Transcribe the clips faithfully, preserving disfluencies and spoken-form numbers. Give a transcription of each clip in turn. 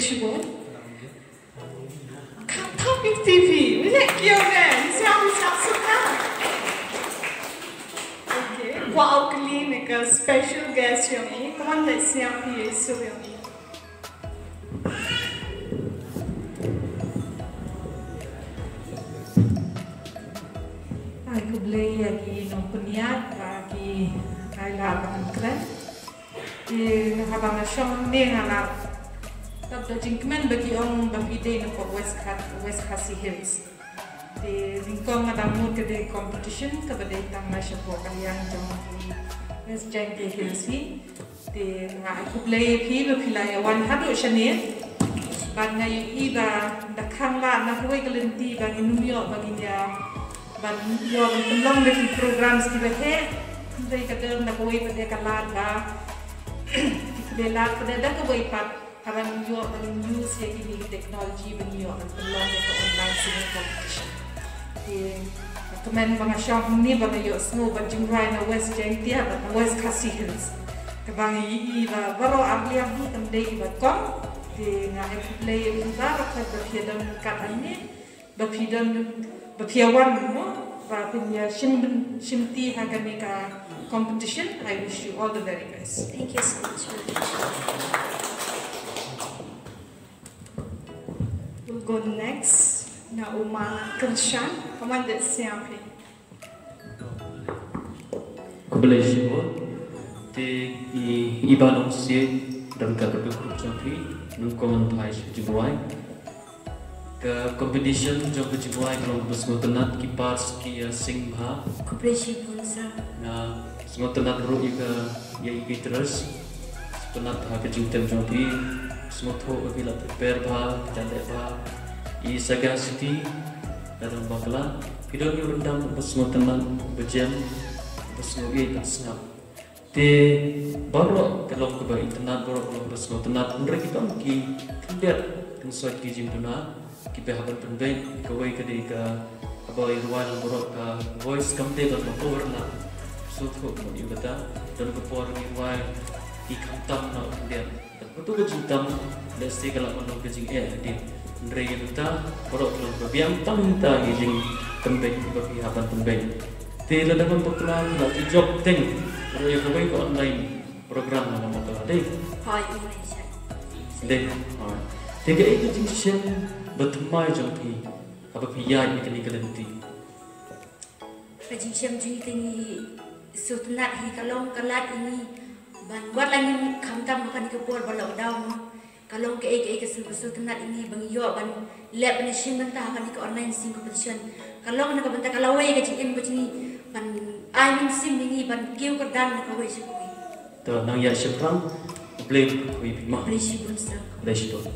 Shibun. Khamtam ïa phi, wi leh kiew ne, sngap, sngap, sngap. Okay, kwah u kylli na ka special guest jong ngi, come on, let's sngap ïa i sur jong ngi. Ai khublei ïa ki nongpynïaid, ïa ki ai la ba kan kren. Te haba nga shong ne nga la tap da jingkmen ba ki ong ba phi dei na pok West Kha-, West Khasi Hills. Te nyngkong nga dang mut ka dei competition kaba dei tang na shapoh ka liang jong ki West Jaintia Hills hi. Te nga ai khublei ïa phi ba phi la ïa wan haduh shane. Bad nga ïohi ba da khang la na kawei ka lynti ba ngin ym ïoh ba ngin ïa ban ïoh ban pynlong da ki programs kiba heh. Hynrei ka don da kawei pat de ka lad ba ki pynlong lad pat de da kawei pat. Haba ngin ïoh ban use ïa kine ki technology ban ïoh ban pynlong ïa ka online singing competition. Te nga kmen ba nga shong hangne ba nga ïohsngew ba jingrwai na West Jaintia bad na West Khasi Hills. Kaba nga ïohi ba baroh arliang hi kan dei kiba kong. Te nga ai khublei ïa phi baroh ba phi don kat hangne. Ba phi don, ba phi wan mo, ba phin ïa shim, shimti ha kane ka competition. I wish you all the very best. Thank you so much. We'll go next. Na u Ma Kyrshan, Commander Siapi. Khublei shibun. Te i, i Bah Nongsiej, don ka kyrteng jong phi, nyngkong, phai sha ka jingrwai. Ka competition jong ka jingrwai ka long kaba sngewtynnat, ki parts ki ïa sing bha. Khublei shibun sir. Nga sngewtynnat ruh ïa ka, ïa i guitarist. Sngewtynnat bha ka jingtem jong phi. Sngewthuh ba phi la prepare bha, phi la leh bha. I Saga City, ka dang bakla. Phi don ïa u ryndang uba sngewtynnat, uba jem, uba sngew ïeit bad sngap. Te baroh ka long kaba itynnat, baroh ka long kaba sngewtynnat, hynrei ki don ki khyndiat kynsoi ki jingduna kiba hap ban pynbeit. Kawei ka dei ka haba i rwai lang baroh ka voice kam dei ban ma overlap. Sngewthuh mo ïa kata, don ka por i rwai ki khamtam na u khyndiat. Bad kato ka jingtam lehse ka lah ban long ka jingeh hadien. Hynrei ïa kata baroh ka long kaba biang tang ïa kita ki jingpynbeit kiba phi hap ban pynbeit. Te lada ngam bakla, la ju jop teng ruh ïa kawei ka online program, lada ngam bakla, dei? Hooid, ïa kane sha. Dei. Hooid. Te kaei ka jingshem bathymmai jong phi haba phi ïaid ïa kane ka lynti? Ka jingshem jong ngi te ngi sngewtynnat hi, ka long ka lad ïa ngi ban, wat la ngim khamtam ha kane ka por ba lockdown mo. Ka long kaei kaei ka sngewtynnat ïa ngi ba ngi ïoh ban leh ban shim bynta ha kane ka online singing competition. Ka long na ka bynta ka lawei ka jingim ka jong ngi ban ai mynsiem ïa ngi ban kiew kyrdan na kawei sha kawei. To nang ïa shaphrang, Blei khublei bha. Blei shibun sir. Blei shibun.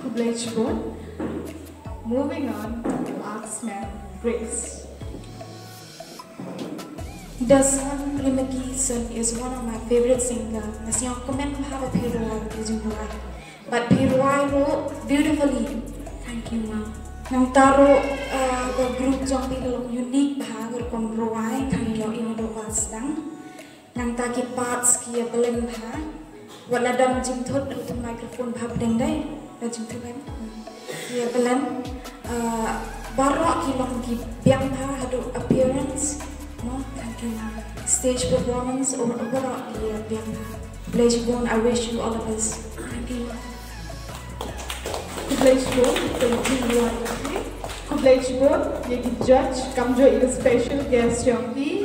Khublei shibun. Moving on to Artsman Grace. The song Rimaki Sun is one of my favorite singer. Nga sngewkmen bha ba phi rwai ka jingrwai. Bad phi rwai ruh beautifully. Thank you, ma'am. Nangta ruh, uh, ka group jong phi ka long unique bha, ka rukom rwai, thank you, ïa naduh ba sdang. Nangta ki parts ki ïa belen bha. Wat la dang jingthut, la tu microphone bha pdeng dei. La jingthut kan. Ki ïa belen, uh, baroh ki long ki biang bha haduh appearance. No, thank you, ma'am. Stage performance, over, overall ki ïa biang bha. Blei shibun, I wish you all the best. Thank you, ma'am. Khublei shibun, thank you, ma'am. Khublei shibun ïa ki judge, kamjooh ïa ki special guest jong ngi.